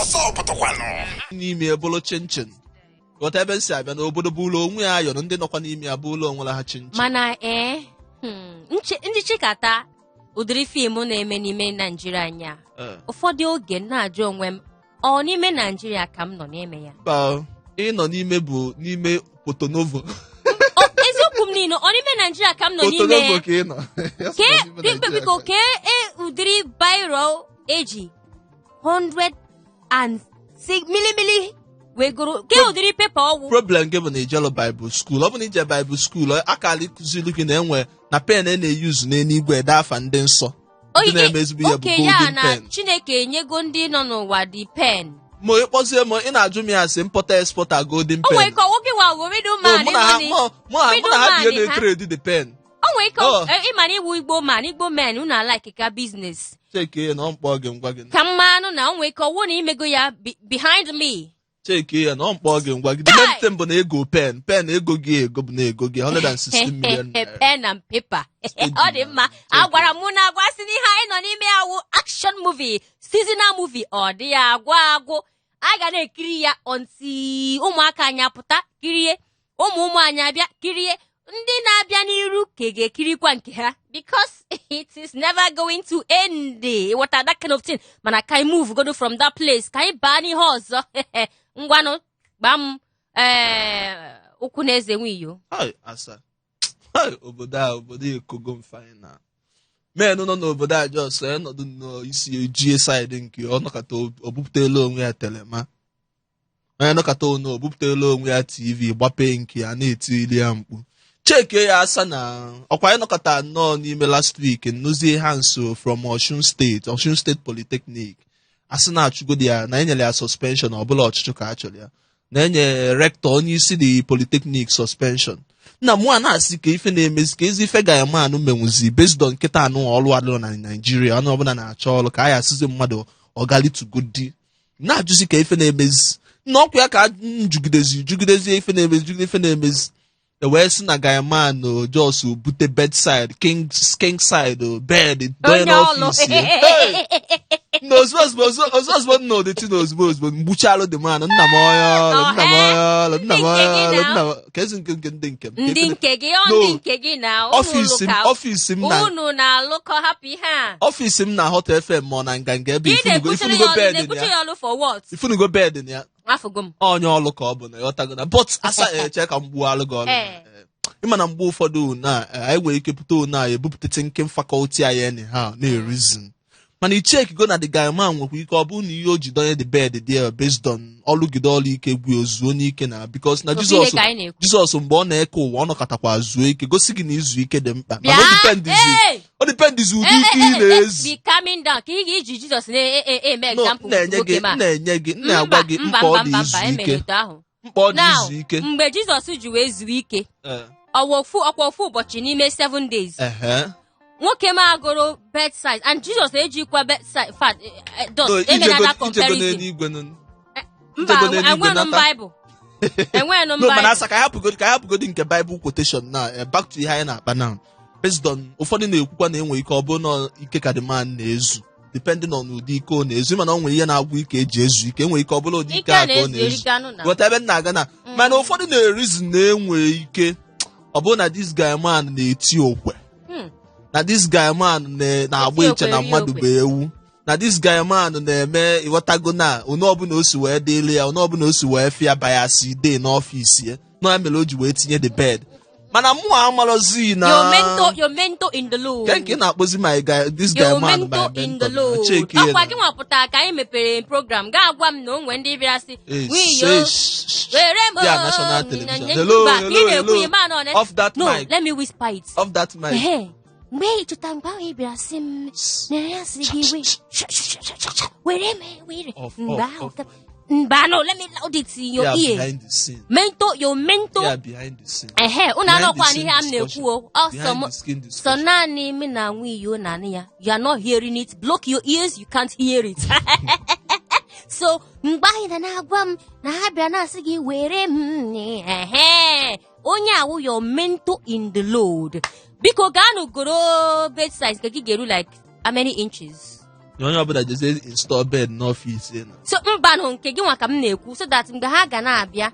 Ọsọ pụtakwanụ. N'ime bụrụ chinchin, ghọta ebe m si abịa na obodo bụ ụlọ onwe ya ayọrọ, ndị nọkwa n'ime ya bụ ụlọ onwere ha chinchin. Mana ee, ndị chịkata ụdịrị film na-eme n'ime Naijiria anya, ụfọdụ oge m na-ajụ onwe m, ọ n'ime Naijiria ka m nọ na-eme ya? Mba, ịnọ n'ime bụ n'ime Porto-Novo. Ọ, eziokwu m niile, ọ n'ime Naijiria ka m nọ n'ime Porto-Novo ya? Ka ị nọ. Ya sị Kee nọ n'ime biko Naijiria biko ka- kee ụdịrị biro eji 106 milimili wee goro, kee ụdịrị paper ọwụ? Problem gị bụ na ijelu Bible school. Ọ bụ na ije Bible school, akara ịkụziri gị na enwe na pen a na-eyuzu n'eluigwe ede afa ndị nsọ, ndị na-eme ezigbo ihe bụ Oke ya golden na pen. Chineke enyego ndị nọ n'ụwa the pen. Ma ịkpọzie m, ị na-ajụ m ya, sị importer exporter golden O nwere pen. ike ọwụ gị wa wo middleman. Mụ na ha mụ na ha bi middleman ha. na-etrade the pen. O nwere ike. Oh. Ịma na iwu Igbo man, Igbo men, unu alike ka business. Cheke ya na ọ mkpọ gị ngwa gị. Ka mmanụ na o nwere ike ọwụ na imego ya behind me. Cheke ya na ọ mkpọ gị ngwa gị. The main thing bụ na ego pen pen ego gị, ego bụ na ego gị 160 million naira. Pen and paper. Ọ dị mma. Agwara m na agwa sị n'ihe anyị nọ n'ime ya wụ action movie, seasonal movie. Ọ dị ya agwụ agwụ, a ga na-ekiri ya until ụmụaka anyị apụta kirie, ụmụ ụmụ anyị abịa kirie, ndị na-abịa n'iru ka ga-ekirikwa nke ha, because it is never going to end. Ịghọta that kind of thing? Mana ka anyị move godo from that place, ka anyị baa n'ihe ọzọ. Ngwanụ, gbaa m ee ụkwụ na eze nwiyo. Hai, asa. Hai, obodo a, obodo ekogo m final men nọ n'obodo a, just nọdụ n'isi ejie side nke ọ nọkọta, o bupụtala onwe ya telema, onye nọkọta ono o bupụtala onwe ya TV, gbapee nke ya na-etili ya mkpu. Cheke ya asa na ọkwa anyị nọkọta nnọọ n'ime last week, nnụzie ha nso from Osun State, Osun State Polytechnic, asị na-achụgodi ya, na enyere ya suspension. Ọbụla ọchịchị ka a chọrọ ya, na-enye rector, onye isi the polytechnic, suspension. Nna mụ a na-asị ka ife na-emezi, ka ezi ife ga-eme menwuzi based on nkịta anụ ọrụ adịrọ na Naijiria, onye ọbụla na-achọ ọrụ, ka a ya asịzi mmadụ ọgalitugodi, na-ajụzi ka ife na-emezi na ọkwa ya ka njugidezi jugidezi ife na-emezi, jugide ife na-emezi, e wee sị na guyman just bute bedside, king king side bed donye Onye ọlụ. N'ọfịs ya. Hey! Na ozugbo ozugbo ozugbo ozugbo nna odeti na ozugbo ozugbo mgbuchalụ dị man, nna m onye ọrụ, nna m onye ọrụ, nna m onye ọrụ, nna m ka ezi nke ndị nke m. Ndị nke gị ọ? No. Ndị nke gị na unu Ọfịs m lụka. Ọfịs m na Unu na-alụkọ, hapụ ihe a. Ọfịs m na Hot FM ma ọ na nganga ebe Ị ifunugo na-ekwuchiri ifunugo ya ọlụ bed na-ekwuchi ya. Ya ọlụ for what? Ifunugo bed na ya. Afụgo m. Onye ọlụ ka ọ bụ na ịghọtago na, but asa eche ka m gbuo alụ gị ọlụ. Ịma na mgbe ụfọdụ na anyị nwere ike pụta one a ebupụta thinking faculty anyị anyhow na-erizin, mana ichekigo na the guy man nwekwa ike ọ bụrụ na ihe o ji donye the bed there based on ọlụgide ọlụ ike gwu ozuo n'ike na because na Ofu ihe Jizọs ka anyị na-ekwu. Jizọs mgbe ọ na-eke ụwa, ọ nọkọtakwa zuo ike, gosi gị na izu ike dị mkpa, Bịa. mana o dependizi Hey! o dependizi ụdị ike ị na-ezu. Be calming down ka ị ga-iji Jizọs na-eme No, example. m na-enye nwoke gị ma m na-enye gị, m na-agwa gị mba mkpa ọ mba dị mba izu mba emere ike, etu ahụ. mkpa ọ dị Now, izu ike. mgbe Jizọs ji wee zuo ike, ọwa ofu ọkwa ofu ụbọchị n'ime 7 days. Nwoke m agụrụ bed size and Jizọs ejikwa bed size fat dot No, emena ijego na ijego comparison. n'eluigwe nụ. Mba. Ijego n'eluigwe Enwenụ m nata. Bible, enwenụ m No, mana Bible. asa ka hapụgodi nke Bible quotation na back to ihe anyị na-akpa now, based on ụfọdụ na-ekwukwa na enwe ike ọ bụrụ na ike ka the man na-ezu, depending on ụdị ike ọ na-ezu, mana ọ nwere ihe na-agwụ ike eji ezu ike, enwere ike ọ bụrụ ụdị ike ike a a ka ọ na-ezu na-ezu. erike anụ na Ghọta ebe m na-aga na mana ụfọdụ na-erizu na enwe ike ọ bụrụ na this guy man na-eti okwe, na this guy man na-agba Eti iche na okwe, rie mmadụ okwe. bụ ewu, na this guy man na-eme, ịghọtago, na onye ọbụla o si wee dịrị ya, onye ọbụla o si wee fịa bayasi dee n'ọfịs ya, na ya mere o ji wee tinye the bed, mana mụ amarọzi na Your mentor, your mentor in the Lord. Nke nke ị na-akpọzi my guy, this guy Your man, my mentor in the mentor. Lord. Cheke ya Ọkwa na gị nwapụta ka anyị mepere program, gaa gwa m na o nwee ndị bịara sị Eh, wiyo were m. Yeah, national television. Hello, Mba, ị hello, na-ekwu hello. ihe ma na Off that No, mic. let me whisper it. Off that mic. Ehe, mgbe ị chọta mgbe ahụ ị bịara sị m na ya sị gị were m were Off, mgbe off, ahụ off. Mba, no, let me loud it in your Yeah, ear. behind the scene. Mentor, your mentor. Yeah, behind the scene. Ehe, unu Behind anọkwa the n'ihe a m scene na-ekwu o. Ọ sọ Behind m the skin so discussion. naanị m na nwa na ya. You are not hearing it. Block your ears, you can't hear it. So mgbe ahụ na na-agwa m na ha bịara na-asị gị were m, ehe, onye awụ your mentor in the Lord. Biko gaanụ goro bed size nke gị ga-eru like how many inches? Na onye ọbụla jezie install bed n'ọfịs ya na. So mbanụ nke gị nwa ka m na-ekwu, so that mgbe ha ga na-abịa,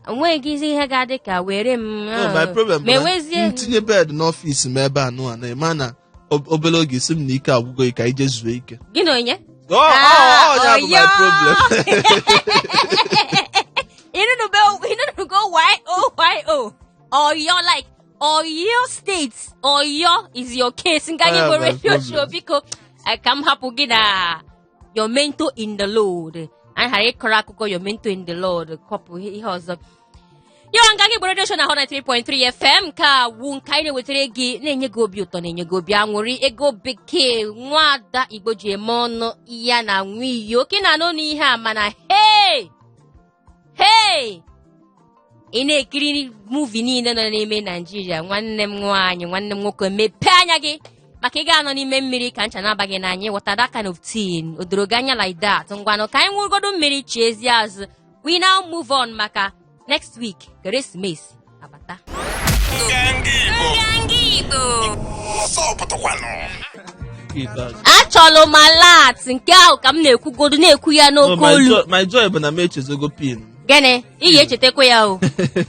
enweghịzi ihe ga-adị ka were m. No, my problem bụ ma na enwezie m tinye bed n'ọfịs m ebe a nụa na ịma na obere oge sị m na ike agwụgo gị ka ije zuo ike. Gị na onye? Ọ ọ ọ ya bụ my Oyo! problem. Ịnụnụgo YOYO, Oyo, like Oyo State, Oyo is your case. Nganga Ah, Igbo my Radio problem. Show, biko ka m hapụ gị na your mentor in the Lord. Anyị ghara ịkọrọ akụkọ your mentor in the Lord, kọpụ ihe ọzọ. Yo, Nganga Igbo Radio Show na Hot 93.3 FM nke a wu nke anyị na-ewetara gị, na-enye gị obi ụtọ, na-enye gị obi aṅụrị. Ego Bekee, nwada Igbo ji eme ọnụ ya na nwiyi oke na-anụ n'ihe a, mana hey hey, ị na-ekiri movie niile nọ n'ime Naijiria. Nwanne m nwaanyị, nwanne m nwoke, mepee anya gị maka ị ga-anọ n'ime mmiri ka ncha na-aba gị n'anya. Ịghọta that kind of thing? O doro gị anya like that? Ngwanụ, ka anyị nwụrụgodo mmiri chiezie azụ. We now move on maka next week, ekeresimesi abata. Nganga Igbo. Nganga Igbo. Ọsọ pụtakwanụ. Ikpeazụ. Achọlụ m alert nke ahụ ka m na-ekwugodo, na-ekwu ya No, n'oke my olu. joy, my joy bụ na m echezogo pin. Gịnị? Ị ga-echetakwa ya o.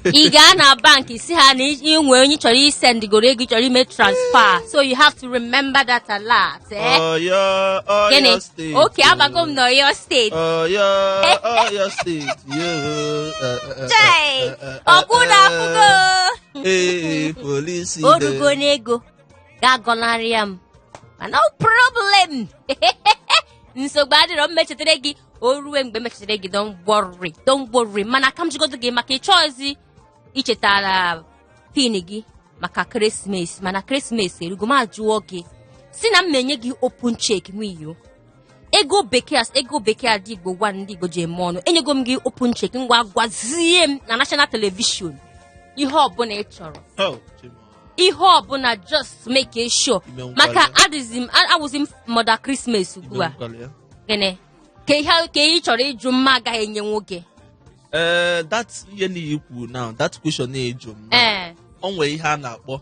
Ị gaa na bank si ha na ị nwee onye chọrọ isendịgoro ego, ị chọrọ ime transfer, so you have to remember that alert, eh? Oyo, Oyo Gịnị? State. Oke abago m n'Oyo State. Oyo, Oyo State. Yo, Chai! Ọkwụ na afụgo. Ee, polisi. O rugo n'ego ga-agọnarị ya m, ma no problem, nsogbu adịrọ. M mechetara gị, o rue mgbe mechetara gị. Don't worry, don't worry. Mana ka m jigodo gị maka ịchọọzi ichetara pin gị maka Ekeresimesi, mana Ekeresimesi erugo, m ajụọ gị si na m na-enye gị open check. Nwiyo, Ego Bekee, as Ego Bekee adị Igbo gwa ndị Igbo ji eme ọnụ, enyego m gị open check. Ngwa, gwazie m na national television ihe ọbụla ị chọrọ. Oh, Chimo. Ihe ọbụla, just make sure Ime nkwali. maka adịzi m, awụzi m Mother Christmas ugbu a. Ime nkwali ya. Gịnị ka ihe ka ị chọrọ ịjụ mma agaghị enye nwoke? Eh, that ihe niile i kwuru now, that question na-eju m now. O nwere ihe a na-akpọ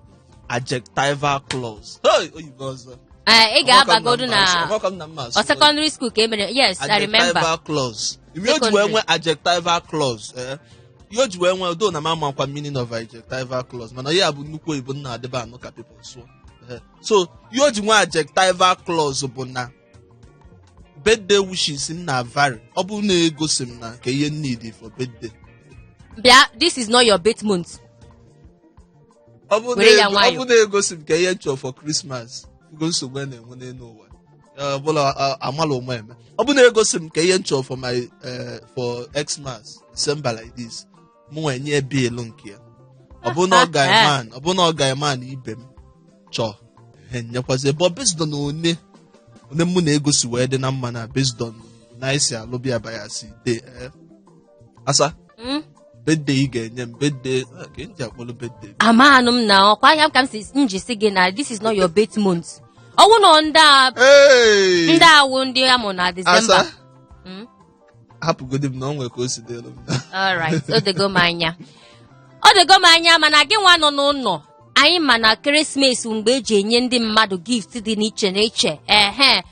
adjectival clause. Hey, oyibo ọzọ. Ee, ị ga-abagodu na Amakwa m na mma asụ ọ secondary school ka e mere. Yes, I remember. Adjectival clause. Ihe o ji wee nwee adjectival clause, ihe o ji wee nwee odo na m amakwa meaning of adjectival clause, mana ya bụ nnukwu oyibo m na-adịba anụ ka people sụọ. So ihe o ji nwee adjectival clause bụ na birthday wishes m na vary. Ọ bụrụ na egosi m na ka ihe need for birthday. Bịa, this is not your birth month. Ọ bụrụ na Were ya ọ nwayọọ. bụrụ na egosi m ka ihe chọrọ for Christmas, ugo nsogbu a na-enwe n'elu ụwa. Ọ bụla amala ụma eme. Ọ bụrụ na egosi m ka ihe m chọrọ for my for Xmas, December like this, mụ nwee nye bill nke ya. Ọ bụrụ na ọ guy man, ọ bụrụ na ọ guy man ibe m chọọ nyekwazie, but based on one mụ na egosi wee dị na mma, na based on na esi alụbịa bayasi de asa. Birthday ị ga-enye m birthday, ka m ji akpọrọ birthday. Amanụ m na ọkwa ya ka m si m ji si gị na this is not your birth month. Ọwụ na ndị a Hey! ndị awụ ndị amụ na December. Asa. Hapụgodi m na ọ nwere ka o si dịrị m. Alright, o dego m anya, o dego m anya. Mana gị nwa nọ n'ụlọ anyị, ma na Ekeresimesi mgbe eji enye ndị mmadụ gift dị n'iche n'iche, ehe,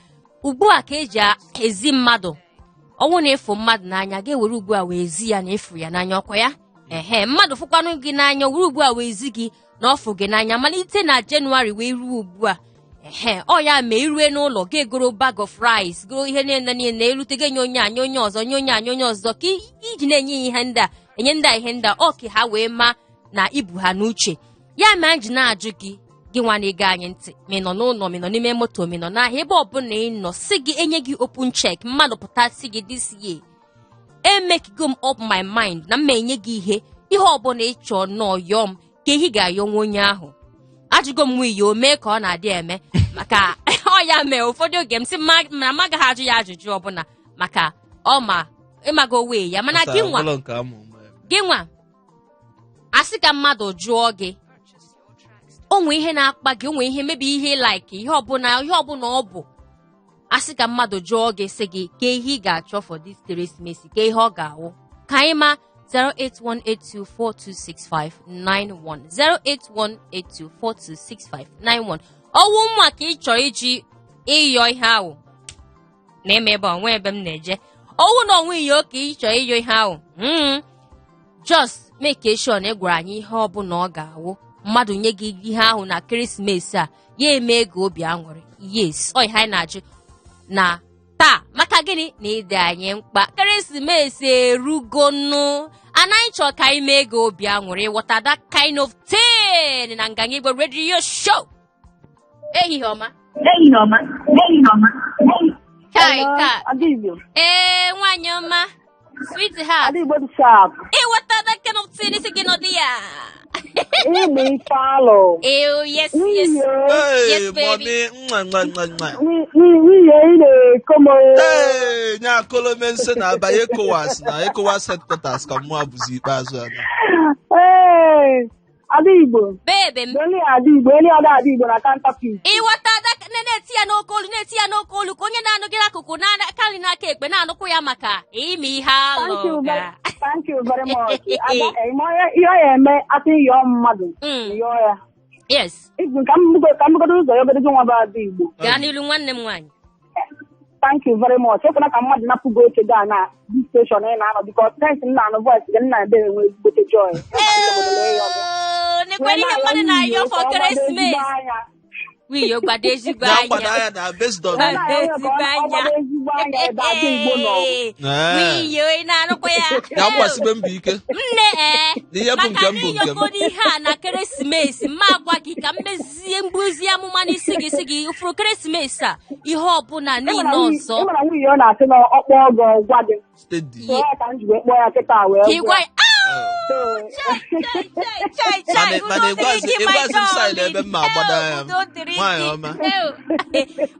ugbu a ka eji ezi mmadụ ọnwụ na ịfụ mmadụ n'anya, ga-ewere ugbu a wee zi ya na ịfụ ya n'anya. Ọkwa ya, ehe, mmadụ fụkwanụ gị n'anya, were ugbu a wee zi gị na ọfụ gị n'anya, malite na Jenụwarị wee ruo ugbu a. Ehe, ọ ya ma irue n'ụlọ ga egoro bag of rice, goro ihe niile niile, erute gị nye onye a, nye onye ọzọ, nye onye a, nye onye ọzọ, ka iji na-enye ya ihe ndị a, enye ndị a ihe ndị a, ọ ka ha wee ma na ibu ha n'uche. Ya mere anyị ji na-ajụ gị, gị nwa na-ege anyị ntị, ma ị nọ n'ụlọ, ma ị nọ n'ime moto, ma ị nọ n'ahịa, ebe ọbụla ị nọ, si gị enye gị open check, mmadụ pụta si gị, "This year emekigo m up my mind na m enye gị ihe ọbụla ị chọọ nọọ, yọọ m," ka ehi ga-ayọnwa onye ahụ? Ajụgo m nwunye, o mee ka ọ na-adị eme maka ọ ya mee ụfọdụ oge m sị na m agaghị ajụ ya ajụjụ ọbụla maka ọ ma ịmago wee ya. Mana gị nwa Ọbụla nke amụ ụmụ ya. gị nwa asị ka mmadụ jụọ gị, o nwee ihe na-akpa gị, o nwee ihe mebi ihe, like ihe ọbụla ọ bụ, asị ka mmadụ jụọ gị, sị gị ka ihe ị ga-achọ for this Ekeresimesi, ka ihe ọ ga-awụ, ka anyị ma. 08182426591, 08182426591. Ọwụ nwa ka ị chọrọ iji ịyọ ihe ahụ. Na eme ebe onwe ebe m na-eje ọwụ na onwe ihe oke ịchọ ịyọ ihe ahụ. Just make sure na ị gwara anyị ihe ọbụla ọ ga-awụ mmadụ nye gị ihe ahụ na ekeresimesi a, ya eme gị obi aṅụrị. Yes, ọ ihe anyị na-ajụ na taa. Maka gịnị na ịdị anyị mkpa? Ekeresimesi erugonu, anaghị chọọ ka anyị mee gị obi aṅụrị. What that kind of thing na Nganga Igbo Radio Show. Ehihie ọma. Ehihie ọma. Ehihie ọma. Kai ka. Adịgbo. Ee, nwaanyị ọma, sweetheart. Adịgbo dị sharp. Ịghọta that kind of thing, isi gị nọdụ ya. Ịgba ife alụ. Ew, yes. Hey, Yes, baby. mommy. Nwa, nwa, nwa, nwa. Nwunye ị na-eko m. Hey, nya akolomense na-abanye ECOWAS na ECOWAS headquarters ka mmụọ bụzi ikpeazụ a na. Ee, Adịgbo. Baby m. Only Adịgbo, only other Adịgbo na counterfeit. Ịghọta na-eti ya n'oke olu, na-eti ya n'oke olu, ka onye na-anụ gị n'akụkụ n'aka nri, n'aka ekpe na-anụkwu ya maka ime ihe Thank you alụ very, ga. thank you very much. Ada, ihe ọ ya eme atụ yọọ mmadụ. Yọọ ya. Ibu ka m bugodo ụzọ ya ogodo gị nwa bụ Adịgbo. Gaa n'ilu, nwanne m nwaanyị. Thank you very much. Ekwela ka mmadụ napụ gị oche gaa na this station ị na-anọ, because since m na-anụ voice gị, m na-ebe enwe ezigbote joy. Ee, nekwere ihe mmadụ na-ayọ for ekeresimesi. Wiyo, gbado ezigbo Na mgbado anya. Anya na based on Gbado ezigbo anya. Ezigbo anya ebe Ada Igbo nọ. Ee. Wiyo, ị na-anụkwa ya? Ya mgbasibe mbọ ike. Nne, ee. Na ihe bụ Maka nke m bụ nke m. na ịyọgodo ihe a na ekeresimesi, mma agwa gị ka m mezie mgbuzi amụma n'isi gị, si gị ụfụrụ ekeresimesi a, ihe ọbụla niile ọzọ. Ịmara nwunye ọ na-asị na ọkpọ ọgọ gwa gị. Steady. So ya ka m ji wee kpọọ ya kịta wee Ka ị gwa gwa ya. ya, So, chai chai chai. Mana Udo dịrị gị, my ịgwazi m side darling. ebe m ma agbado anya m. Udo dịrị Nwaanyị gị. ọma.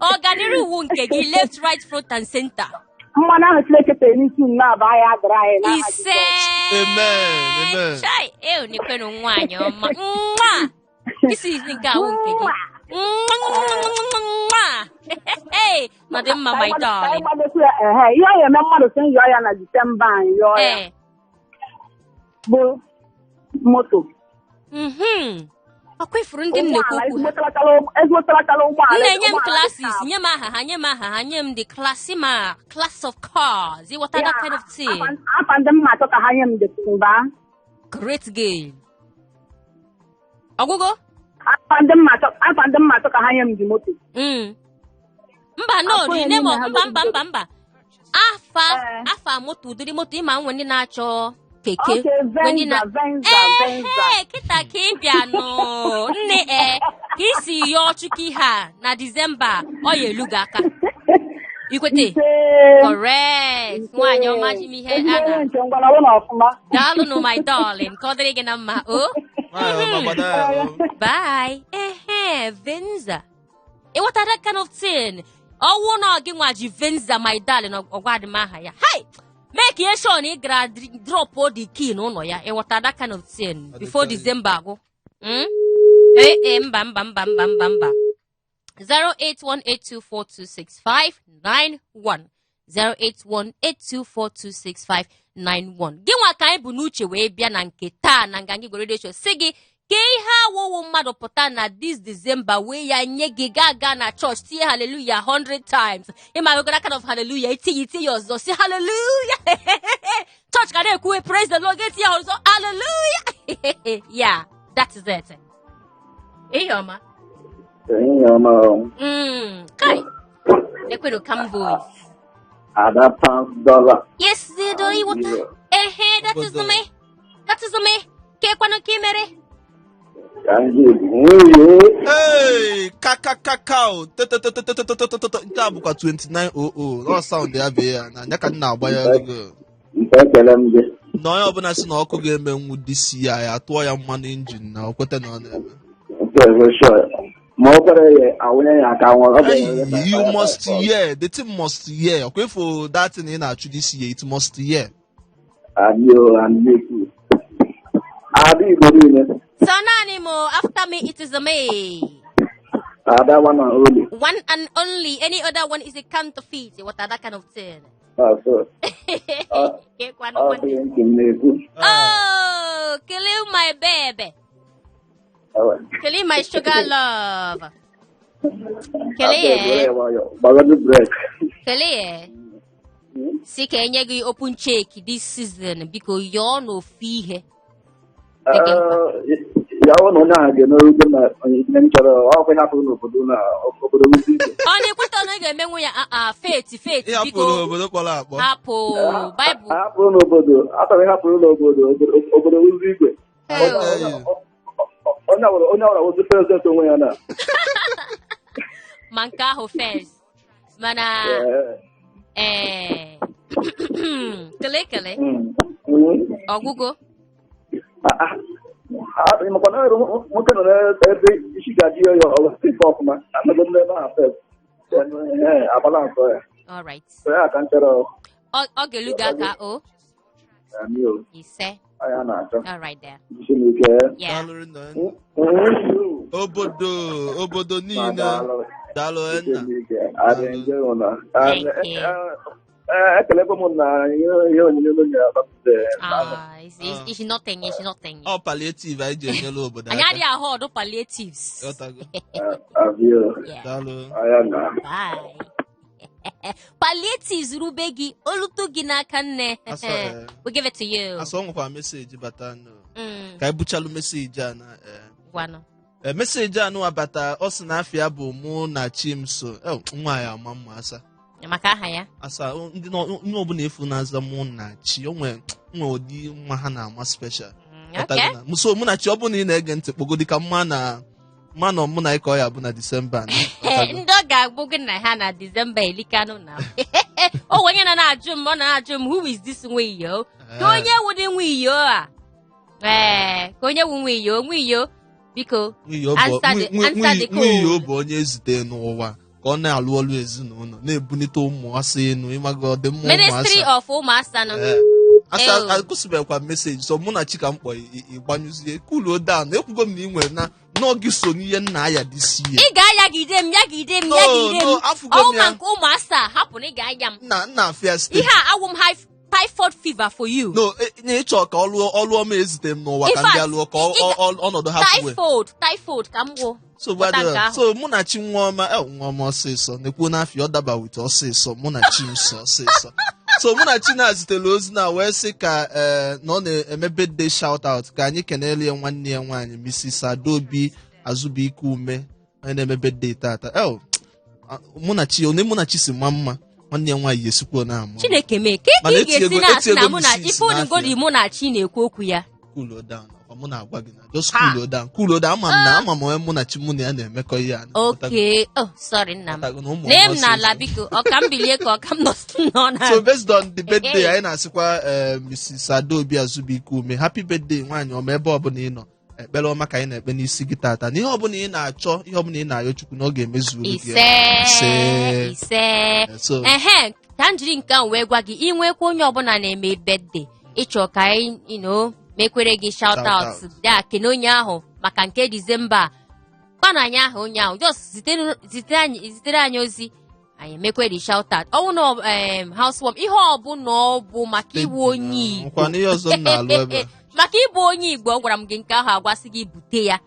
Ọganiru iwu nke gị, left, right, front and center. Mmanụ ahụ Chineke tere n'isi m na-aba ya dịrị anyị n'aha Ise. Jizọs. Amen, amen. Chai, ew, nekwenụ nwaanyị ọma nwa isi nke awụ nke gị. Nwa ma dị mma, my Ka anyị darling. gbadokwu ya, ehe, ihe ọ ga-eme mmadụ sị yọọ ya na Disemba anyị yọọ ya bụ moto. Ọkwa ifuru ndị m na-ekwu Ụgbọala, okwu ha. Ezigbo talatala ụgbọala. M na-enye m Ụgbọala dị classes. sharp. Nye m aha ha, nye m aha ha, nye m the classy ma class of cars, ịghọta that kind of thing. Afa ndị m na-achọ ka ha nye m dị mba. Great game, ọgwụgwọ. Afa ndị m na-achọ ka ha nye m dị moto. Mba, no. Afọ The ya name niile of ha mba, mba, mba, mba, afa afa moto, ụdịrị moto. Ịma nwe ndị na-achọ keke, Okay, nwe ndị na Venza, Venza, Venza. Ee, kịta ka ị bịa nụ, nne. Ee, ka isi yọọ Chukwu ihe a na Disemba, ọ ya elu gị aka, ikwete. Ise. Correct, nwaanyị ọma ji m ihe a Ezigbo na onye nke ngwara ọrụ na ọfụma. Daalụnụ, my darling, ka ọ dịrị gị na mma o. Nwaanyị ọma, gbado ya o. Bye. Ehe, Venza, ịghọta that kind of thing. Ọwụ na gị nwa ji Venza, my darling, ọgwa dị m aha ya. Hey, make ihe sure na ị gara drop the key n'ụlọ ya, ịghọta that kind of thing, before December agwụ. Ee ee, mba, mba, mba, mba, mba, mba. 08182426591, 08182426591. Gị nwa ka anyị bụ n'uche wee bịa na nke taa na Nganga Igbo Radio Show, si gị ka ihe awụwụ mmadụ pụta na this December wee ya nye gị, gaa gaa na chọọchị tinye hallelujah 100 times. Ịma that kind of hallelujah, itinye itinye ọzọ, si hallelujah, chọọchị ka na-ekwuwe praise the Lord, ga-etinye ọzọ hallelujah. Yeah, that is it. Ihe ọma. Ehihie ọma o. Kai, ekwedo calm voice. Ada pounds dollar. Yes, do ịghọta? Ehe, that is me, that is me. Kekwanụ ka ị mere? Ka ndị Igbo nwunye. Hey, kakakakao tetetetetetetetete, nke a bụkwa 2900 ọ sound ya bee ya na anya ka m na-agba ya ego. Nke ekele m gị. Na onye ọbụla si na ọkụ ga-eme nwu disi ya, ya tụọ ya mmanụ engine na o kweta na ọ na-eme. Nke sure. Ma ọ kwere ya awụnye ya aka nwa. Ọ ga-enwe. Hey, you must hear the thing, must hear. Ọkwa ifo that thing ị na-achụ this year, it must hear. Adị o, and me too. Ada Igbo niile. So naanị m, after me it is me. Ada one and only. One and only. Any other one is a counterfeit. What that kind of thing. Ah, so, Kekwanụ ọ nwanne. bụ ntị m na-ekwu. Oh, kill my baby. Ewe. Kill my sugar love. Kelee Abeg, were ya. ya nwayọọ. Gbagodi break. Kelee ya. Si ka enye gị open check this season, biko yọọ n'ofu ihe. Dị gị mkpa. Ya wụ na onye ahụ ga-emerute na ihe m chọrọ, ọ kwa ịhapụrụ n'obodo na obodo nwezi ike. Ọ na-ekweta na ị ga-emenwu ya faith faith Ịhapụrụ biko obodo kpọrọ akpọ. Hapụ Baịbụl. Ahapụrụ n'obodo, achọrọ ịhapụrụ n'obodo, obodo nwezi igwe. Hey. Onye ọbụla wụzi president onwe ya na. Ma nke ahụ first. Mana ee kele kele ọgwụgo. Makwa na nwoke nọ n'ebe isi ga-adị ya ọ ife ọfụma anọgo m n'ebe ahụ first. Agbala nsọ ya. All right. So ya ka m chọrọ. Ọ ga-elu gị aka o. Amị o. Ise. Anya na-achọ. All right there. Isi m ike. Yeah. Daalụ nna. Obodo niile. Daalụ nna. Thank you. Ekelekwa m na ihe onyinye unu nyere agbapụta. Ah, it's nothing, it's nothing. Ọ palliative anyị ji enyere obodo Anyị aka. adịghị ahụ ọdụ palliatives. Ghọtago? Abịa. Yeah. Daalụ. Anya na. Bye. Palliatives rube gị, olutu gị n'aka nne. Asọ, We give it to you. Asọ nwekwa message bata nụ. Ka anyị buchalụ message a na Gwanụ. Message a nụ abata, ọ sị na afịa bụ mụ na Chimso. Nwa ya ama mma asa. Maka aha ya. Asa ndị onye ọbụla efu na-aza mụ na chi, o nwe ụdị nwa ha na-ama special. Ghọtago na? So mụ na chi, ọ bụ na ị na-ege ntị kpọgodi ka mma na mma na mụ na ịkọ ya bụ na Disemba na. Ghọtago? Ndị ọ ga-agbụ gị na ha na Disemba elikanụ na. O onye na na-ajụ m, ọ na-ajụ m, who is this nwiyo? Ka onye wụ dị nwiyo a? Ka onye wụ nwiyo, nwiyo, biko. Nwiyo bụ Answer the nwiyo code. bụ onye ezite n'ụwa ka ọ na-alụ ọlụ ezinụlọ, na-ebunite ụmụasa enu, ịmaga ọdịmma Ministry ụmụasa. of ụmụasa nọ. Asa Ew. agụsịbekwa message so mụ na chi ka m kpọ ịgbanyụzie cool down. Ekwugo m na ị nwere na nọọ gị so n'ihe nna aya dị si ya. Ị ga-ayagide m, yagide m, No, yagide m. no, afụgo m Ọwụ ma ya. nke ụmụasa hapụ na ị ga-aya m. Nna nna afịa site. Ihe a awụ m typhoid fever for you. No, na ịchọ ka ọlụ ọma ezite m n'ụwa In ka m fact, bịa lụọ ka ọnọdụ ha fuwe. Typhoid ka m gwụ. So Ghọta gbadoro. nke ahụ. So mụ na chi nwa ọma, nwa ọma ọsịsọ, na-ekwu n'afịa ọ daba wit ọsịsọ, mụ na chi nsọ ọsịsọ. So mụ na chi na-zitere ozi na wee sị ka na ọ na-eme birthday shout out ka anyị kenele ya nwanne ya nwaanyị Mrs. Adaobi Azubike Ume, onye na-eme birthday tata. Mụ na chi, onye mụ na chi si ma mma, nwanne ya nwaanyị esikwa na ama. Chineke mee ka Mana ị ga-esi na-asị na etinyego mụ na Mrs. ife onugodi n'afịa. mụ na chi na-ekwu okwu ya. Cool down. Ọkwa mụ na-agwa gị na just Ha. cool down. Cool down. Ama m na ama m onye mụ na chi mụ na ya na-emekọ ihe a. Okay. Oh, sorry nna m. Ghọtago na ụmụ Lee m ọma n'ala ọsịsọ. biko, ọ ka m bilie ka ọ ka m nọ na. So based on the birthday, Hey. anyị na-asịkwa Mrs. Adaobi Azubike Ume, happy birthday nwaanyị ọma ebe ọbụla ị nọ. Ekpere ọma ka anyị na-ekpe n'isi gị tata. Na ihe ọbụla ị na-achọ, ihe ọbụla ị na-ayọ Chukwu na ọ ga-emezuru gị. Ise. Ise. Ise. So Ehe, ka m jiri nke ahụ wee gwa gị, inwekwa onye ọbụla na-eme birthday, ịchọ ka anyị, mekwere gị shout Shout out. out. Ya kene onye ahụ maka nke Disemba. Gwana anyị aha onye ahụ, just zitere anyị ozi, anyị emekwere shout out. Ọ bụ na housewarm, ihe ọbụla ọ bụ maka ịbụ onye Igbo. Nkwa n'ihe ọzọ m na-alụ ebe a. Maka ịbụ onye Igbo, ọ gwara m gị nke ahụ agwasị gị bute ya.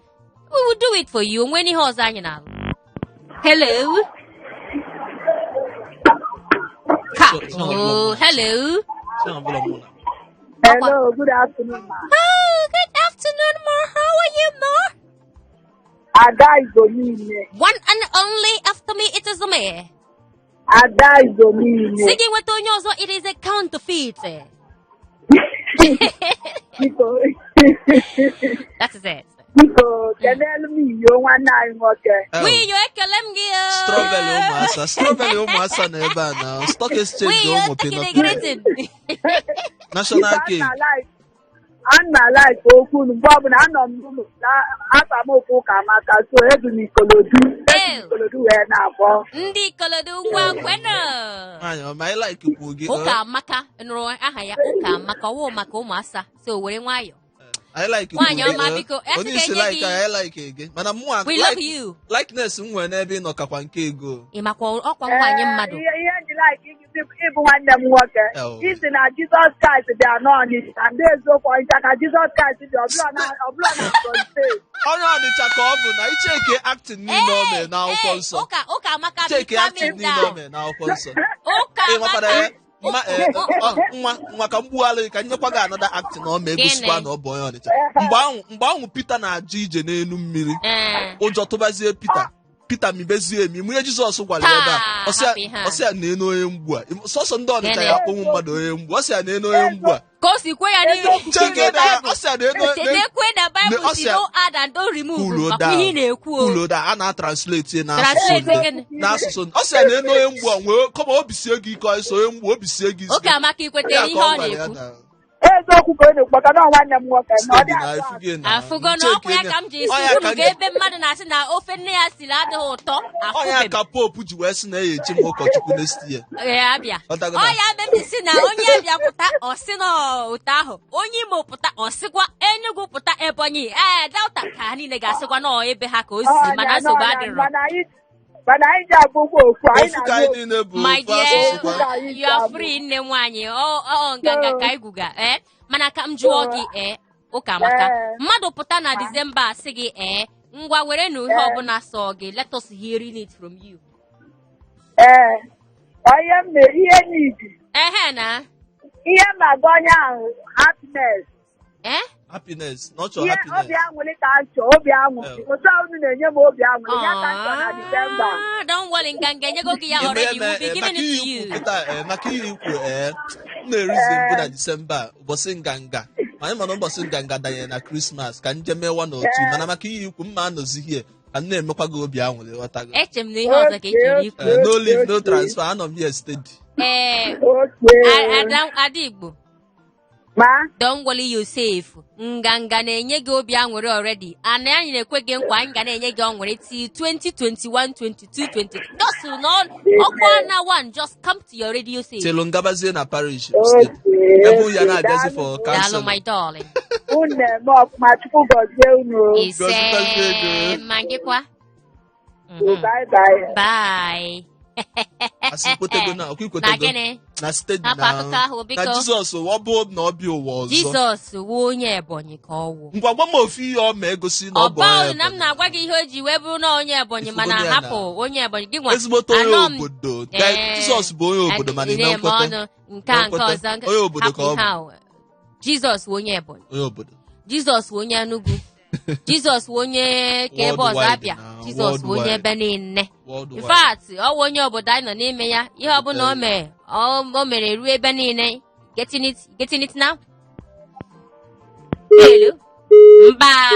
We will do it for you. Onwe n'ihe ọzọ anyị na-alụ. Hello. Ha. So Oh, hello. So ọbụla mụ na. Hello, good afternoon, ma. Oh, good afternoon, ma. How are you, ma? Ada Igbo niile. One and only after me, it is me. Ada Igbo niile. Si gị nweta onye ọzọ, it is a counterfeit. Biko. That is it. Biko, kenelu m iyo nwanne anyị nwoke. Wiyo, ekele m gị. Strawberry ụmụasa, strawberry ụmụasa na ebe a na stock exchange Wiyo, ụmụ take it pinọpinọ. greeting. National Biko, cake. ana like okwu unu mgbe ọbụla anọ m n'ụlọ na afa m okwu ụka maka so ebi m Ikolodu. Ebi m Ikolodu wee na-akpọ. Ndị Ikolodu ngwa kwenụ. Nwaanyị ọma, anyị like kwu gị. Ụka amaka, nụrụ aha ya, ụka amaka, ọwụ maka ụmụasa. So were nwayọ. Anyị like Nwaanyị gị, ọma, eh. biko, ya sị Onye ka isi enye like gị- anyị, anyị like gị. Mana mụnwa We love you. likeness m nwere n'ebe ị nọ kakwa nke ego. Ị makwa ọkwa nwaanyị mmadụ. Ihe ihe m ji like ịbụ nwanne m nwoke. Eh, oh. Isi na Jizọs Kraịst bịa n'Ọnịcha, ndị eziokwu Ọnịcha ka Jizọs Kraịst bịa, ọ bụrọ na Ebonyi steeti. Onye Ọnịcha ka ọ bụ na icheke acting niile o mere n'akwụkwọ Ee, nsọ. Ụka ụka amaka bi Cheke acting calming niile o down. mere n'akwụkwọ nsọ. Ụka Ị nwekwara amaka. ya mma eh, ọ, nwa nwa ka m gbuwalụ gị ka m nyekwa gị another acting ọ ma egosikwa Gịnị? na ọ bụ onye Ọnịcha. Mgbe ahụ Pita na-ajụ ije n'elu mmiri. Ee. Ụjọ tụbazie Pita. Pita mibezie emi mụ ihe Jizọs gwara ya ebe a. Taa, Ọ sị ya- hapụ ihe a. ọ sị ya na-enu onye mgbu a. Sọsọ ndị Ọnịcha Gịnị? ya akpọnwụ mmadụ onye mgbu. Ọ sị ya na-enu onye mgbu a. Ka o si kwe ya n'ihu. Cheke na ya, ọ sị ya na-enu Chetekwe na Bible ọ si sị ya- no add and don't remove. Cool Makwa ihe ị down. na-ekwu o. Cool down. A na-atranslate n'asụsụ Translate ndị gịnị? n'asụsụ ndị. Ọ sị ya na-enu onye mgbu a nwee kọma obi sie gị ike ọsọ onye mgbu obi sie gị ike. Ụka amaka ikwete Ya ka ihe ọ ọ gwara ya na-ekwu. na Eziokwu ka ọ na-ekwu maka na ọ nwanne m nwoke na ọ dị steady na atụ ifugo na Afụgo na ọkwa ya ka m ji esi Ọ ya unu ka ga ebe mmadụ na-asị na ofe nne ya siri adịghị ụtọ. Ọ ya Afụbe m. ka pope ji wee sị na ya echi m ụkọchukwu next year. Ee, Abịa. Ọtago Ọ na- ya ebe m ji si na onye Abịa pụta ọ sị na ụtọ ahụ, onye Imo pụta ọ sịkwa, Enugu pụta, Ebonyi, ee, Delta ka ha niile ga-asịkwa na ọ ebe ha ka o si, mana nsogbu adịrọ. Mana anyị ji abụkwa ofu anyị Ofu ka anyị na-abụ niile bụ My ofu dear, asụsụ kwa. Ofu ka anyị you are ji free, nne nwaanyị. Ọ nganga ka anyị gwuga ee mana ka m jụọ gị ee ụka amaka Ee. mmadụ pụta na Disemba asị gị ee ngwa were na ihe ọbụla sọ gị, let us hearing it from you. Ee, ọ ihe m mere ihe n'idi Ehe na ihe m na-agwa onye ahụ happiness. Eh? Happiness, not your Ihe happiness. obi aṅụrị ka m chọọ, obi aṅụrị. Eh. Otu ahụ unu na-enye m obi aṅụrị ya ka m chọọ na Disemba. Ah, don't worry, nganga enyego gị ya Ime already. eme, We'll be eh, giving maka it ihe to you. ikwu kịta, eh, maka ihe ikwu ee m na-erizi mbụ na Disemba a, ụbọchị nganga ma anyị mana ụbọchị nganga danyere na Krismas ka njem mewa n'otu mana maka ihe ikwu mma anọzi hie ka m na-emekwa gị obi aṅụrị ghọtago. Eche m na ihe ọzọ ka ị chọrọ ikwu. Eh, no leave no transfer, anọ m here steady. Ee. Okay. Ada Igbo. Ma. Don't worry yourself. Nganga na-enye gị obi aṅụrị already. And anyị na-ekwe gị nkwa anyị ga na-enye gị aṅụrị till 2021, 22, 23. Just na ọkwa na one, just come to your radio station. Telu ngabazie na parish Okay. steady ebe ya na-abịazi for Daalụ, counseling. my darling. Unu na-eme ọfụma, Chukwu gọzie unu. Ise. Gọzikwazie gị. Ma gịkwa. Bye bye. Bye. Asị ikwetego na ọkwa Na ikwetego gịnị? na steady Hapụ na akụkọ ahụ, biko. Na Jizọs ọ bụ na ọ bịa ụwa ọzọ. Jizọs wụ onye Ebonyi ka ọ wụ. Ngwa gwa m ofu ihe ọ ma egosi na ọ bụ Ọba onye na m Ebonyi. na-agwa gị ihe o ji wee bụrụ na onye Ebonyi mana Ifugo ya na- hapụ onye Ebonyi gị nwa. Ezigbote onye Anọ m- obodo. Ee. Jizọs bụ onye obodo mana ime na-eme nkwete. ọnụ nke a nke Nkwete. ọzọ nke- Onye obodo ka ọ hapụ bụ. ihe ahụ. Jizọs wụ onye Ebonyi. Onye obodo. Jizọs wụ onye Enugu. Jizọs wụ onye ka ebe ọzọ Worldwide Abịa. na Jizọs wụ onye worldwide. ebe niile. Worldwide. In fact, ọ wụ onye obodo anyị nọ n'ime ya. Ihe ọbụla o mere, o mere ruo ebe niile. Getting it, getting it now? Hello? Mba,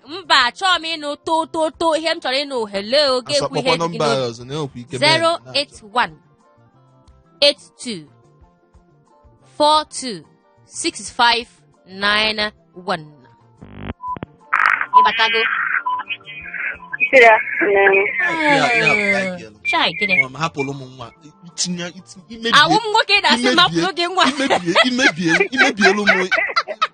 mba, achọọ m ịnụ to to to ihe m chọrọ ịnụ hello ga-ekwu ihe Asọkpọkwa dị gị nọmba n'obi. ọzọ na-enwekwa ike mee na- 081 82 42 6591. Ịbatago? Ya- ya bụ like girl. Chai, gịnị? Nwa m, hapụrụ m nwa itinye imebie Awụ m nwoke na-asị m hapụrụ gị nwa. imebie imebielu m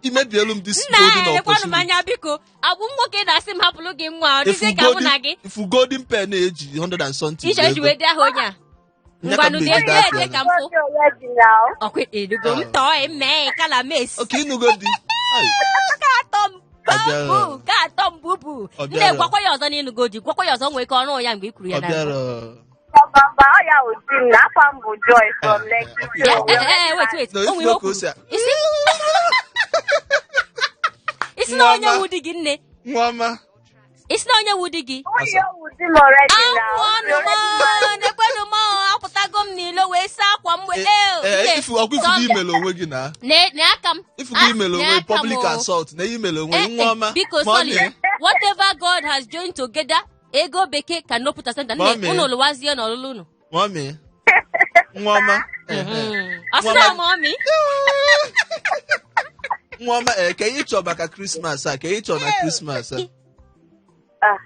imebielu m this Nna golden elekwanụ m opportunity. anya biko. Awụ m nwoke na-asị m hapụrụ gị nwa ọ dịzie ka mụ na gị Ifu golden pen na-eji 100 and something iche ji wee dee aha onye a. Nye ka m Ngwanụ na-ejide dee afịa ede na. ka m fụ. Ọkwa erugo m tọọ eme kala mes. Okay, ịnụgo di. Ai, Ka atọ m Ọ bịara. bubu ka atọ m bubu. Ọ Nne bịara. gwakwa ya ọzọ na ịnụgo di gwakwa ya ọzọ nwee ike ọnụ ya mgbe i kwuru ya ọ na bịara. Papa, ọ ya wụ di m na afa m bụ Joy from Lekki. Ya, eh, eh, eh, wait, wait. No, O nwere ifugo o ka o si kwuru. a- Isi na onye Nwa ọma. wu di gị nne. Nwa ọma. Isi na onye wu di gị. Onye wụ di m already now. Anwụ ọnụ m na-ekwenụ m apụtago m n'ilo wee saa akwa m wee Eh, nne, ifu ọkwa ifugo sọ- imele onwe gị na na aka m ifugo Ah, imele na onwe aka m public o. assault na imele onwe Eh, gị nwa eh, ọma. biko Mommy. sorry, whatever God has joined together, ego bekee cannot put asunder. Nne, Mommy. unu lụwazie n'ọlụlụ unu. Mommy. Nwa ọma. Eh, eh. Ọ sị na mommy. Nwa ọma ee ka ị chọọ maka Krismas a ka ị chọọ na Krismas a. Ah,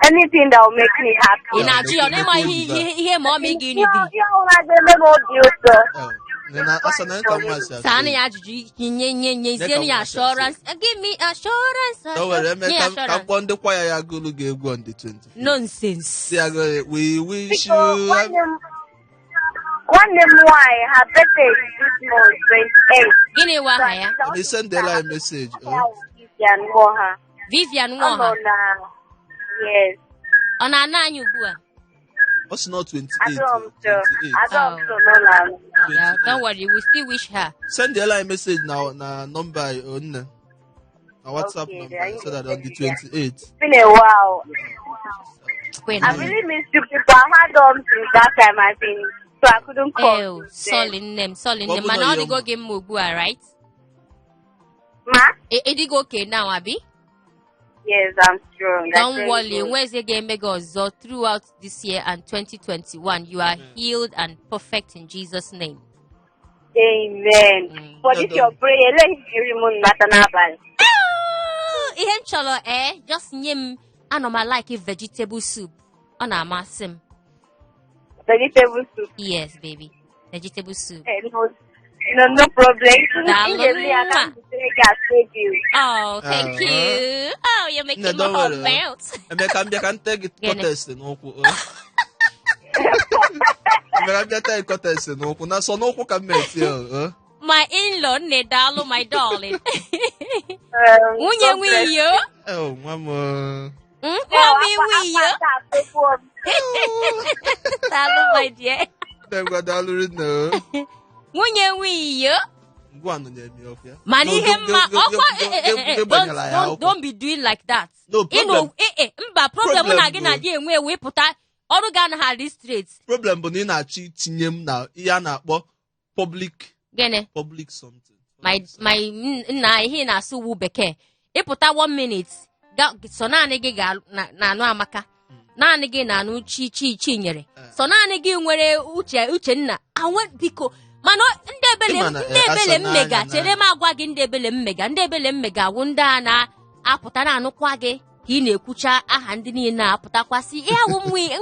anything that will make me happy. Ị na-ajụ ya ọ na-ịma ihe ihe ihe mommy gị nidiri. Ihe ọbụla ga-eme m obi ụtọ. Eh, Na asa na ka nwa si asụ. Saanụ ya ajụjụ, nye nye nye Nye ka zienụ ya nwa si asụ. assurance. Give me assurance. Don't worry, eme Nye ka ka m assurance. kpọọ ndị kwaya ya gụlụ gị egwu on the 25th. Nonsense. Si ya gụrụ, we wish Biko, you nwanne m nwaanyị, her birthday is this month, 28. Gịnị wụ aha ya? And he sendela anyị message. Oh. Vivian Nwoha. Vivian Ọ Nwoha. nọ na, yes. Ọ na-ana anyị ugbu a? Ọ sị na 28. Adọm so 28. Adọm so n'ụlọ ahụ. Yeah, don't worry, we still wish her. Sendela anyị message na nọmba anyị, oh, nne. Na WhatsApp Okay, number then so that on the yeah. 28th. It's been a while. Queen. I really missed you people. I had on since that time, I think, so I couldn't call. Ew, since then. sorry nne m, sorry nne m. Ọ bụ Mana na ọ ya dịgo gị mma ugbu a, right? Ma? Ị dịgo okay now, abi? Yes, I'm strong. I Don't thank worry, God. enwezi ga-eme gị ọzọ throughout this year and 2021. You are healed and perfect in Jesus' name. Amen. For this your prayer, let him eri m nnata n'abalị. Ah, ihe m chọrọ just nye m, anọ m like vegetable soup. Ọ na-amasị m. Vegetable soup. Yes, baby. Vegetable soup. No, no, no problem. Daalụ Ị ga-eme ya ka m nwa. butere gị asụ gị. Oh, thank Ah. you. Oh, you're making Nne, my don't heart worry. melt. Emeka m bịa ka m tee gị Gịnị? kọtes n'ụkwụ. Oh. Emeka m bịa tee gị kọtes n'ụkwụ. Na sọ n'ụkwụ ka m na-eti ya. Oh. My in-law, nne, daalụ, my darling. Nwunye God bless nwiyo. Eh, nwa m. Oh. Mami nwiyo. Daalụ, my dear. Nne m gwa daalụ rinne. Oh. Nwunye nwiyo. Ngwa nọ na-eme ọfịa. Mana No, ihe mma ọkwa gbanyela ya akwụkwọ. don't be doing like that. No, Ịnụ problem. mba, problem mụ na Problem gị bụ- na-adị enwe ewe pụta ọrụ gị anaghị adị straight. Problem bụ na ị na-achọ itinye m na ihe a na-akpọ public Gịnị? Public something. My nna, ihe ị na-asụ wu bekee. Ịpụta one minute sọ naanị gị na-anụ Amaka, naanị gị na-anụ Chi Chi Chinyere, sọ naanị gị nwere uche Uchenna anwe biko. Mana ndị ebele Ịma na, ndị ebele asa m mega n'anya chere m agwa gị, ndị ebele m mega, ndị ebele m mega wụ ndị a na-apụta na-anụkwa gị ka ị na-ekwucha aha ndị niile na-apụtakwasị ihe awụ nwunye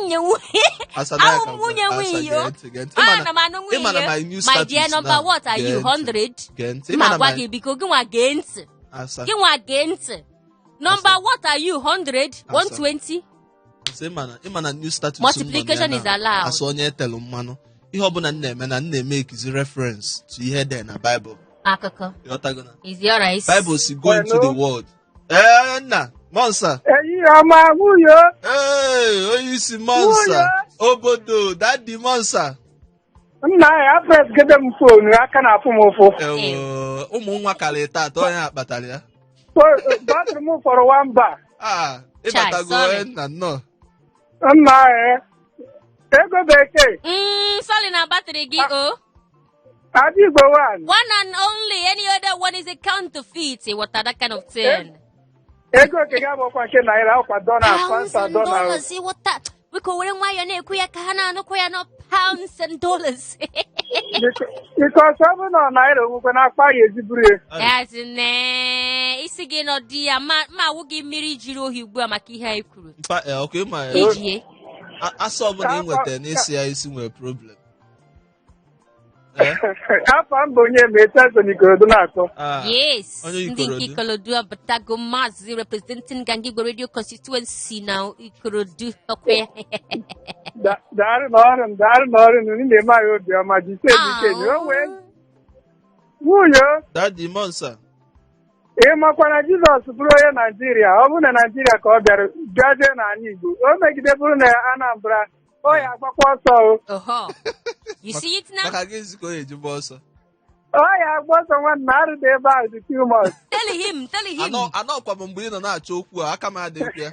Asa n'anya awụ ka m nwunye gwara- asa, nwunye gee ntị, gee ntị. Ịma ana m anụ ịma na nwunye my new my status dear number now. what are Gee you ntị. 100 Gee ntị. Ịma ma na gwa my gị biko, gị nwa gee ntị, asa gị nwa gee ntị, number what are you, 100 Asa. 120? Asa, ịma na new status m nọ na ya Multiplication is now. allowed. Asa onye etelu mmanụ, ihe ọbụla m na-eme na m na-eme ekizi reference to ihe dị na Bible. Akụkọ. Ịghọtago na Is it alright? Bible si go into Hello? the world. Ee, nna Monsa. Ehihie ọma, nwunye. Ee, onye isi Monsa obodo, daddy Monsa. Nna ya press gede m phone aka na-afụ m ụfụ. Ewo, ụmụ nwa karịrị taata, onye a kpatara ya. Batrị m fọrọ one bar. Ah, Chai, ịbatago. sorry. Ee, nna, nnọọ. Nna ya, ego bekee. Sorry na batrị gị o. Ada Igbo one. One and only, any other one is a counterfeit, what that kind of thing. Ego nke gị abụkwa nke naira, ọkwa dollar. Pounds Pounds and dollar. dollars, what that biko were nwayọọ na-ekwu ya ka ha na-anụkwa ya nọ, pounds and dollars. Because ọ bụrụ na ọ naira onwekwe na-akpa ya eziburu ya. Yes, ne isi gị nọ di ya ma ma awụ gị mmiri jiri ohi ugbu a maka ihe anyị kwuru. Mpa, ọkụ ịma ya. Ijie. Asa ọbụla ị nwetara n'isi ya isi nwere problem. Eh? Afọ m bụ onye ma etu eso n'Ikorodu na-akọ. Ah, Yes, onye ndị nke Ikorodu. Ikorodu abatago. Maazị representing Nganga Igbo Radio constituency na Ikorodu, ọkwa ya? Daalụ n'ọrụ m, daalụ n'ọrụ m, ndị na-eme anyị obiọma, jisie ike o wee nwunye. Daddy Monsa. Ị makwa na Jizọs bụrụ onye Naijiria, ọ bụrụ na Naijiria ka ọ bịara bịazie n'ala Igbo, o megide bụrụ na Anambra, ọ ya agbakwa ọsọ o. Oho. You see it now? Maka gị nzukọ ya eji gba ọsọ. Ọ ya agba ọsọ nwanne, arụ dị ebe ahụ dị too much. Tell him, tell him. Anọkwa m mgbe ị nọ na-achọ okwu a, aka m adịghị ya.